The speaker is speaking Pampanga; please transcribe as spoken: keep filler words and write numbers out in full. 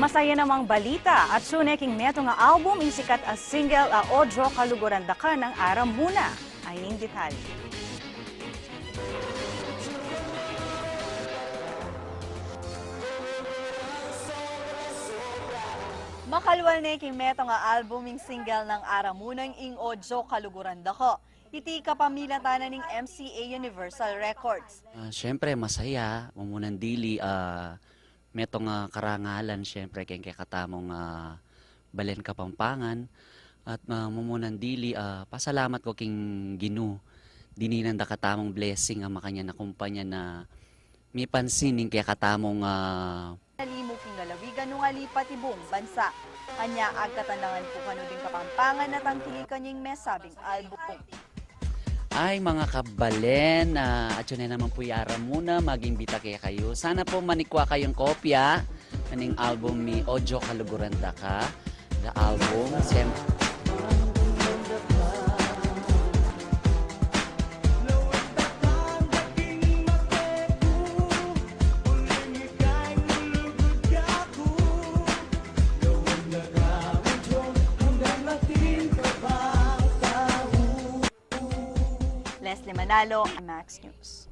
Masaya namang balita, atsu ne king metung a album ing sikat a single a Odyo Kaluguran Daka nang Ara Muna. Ayni ing detalye. Makalwal ne king metung a album ing single nang Ara Muna ing Odyo Kaluguran Daka. Iti kapamilatan na ning M C A Universal Records. Ah, siyempre, masaya. Mumunang dili, ah, metung a karangalan, siyempre, keng kekatamung, ah, balen Kapampangan. At, ah, mumunang dili, ah, pasalamat ku king Ginu. Dinan na katamung blessing a makanyan a kumpanya na mipansin ing kekatamung, ah, Nalimu king lalawigan nung ali pati buung bansa. Anya, agtatandangan ku kanu ding Kapampangan at angkili kanyang mesabing album. Ay, mga kabalen, ah, atyu ne naman pu i Ara Muna, mag-imbita kekayu. Sana pu manikwa kayung kopya ning album mi, Odyo Kaluguran Daka, the album. Siyem- Leslie Manalo, Max News.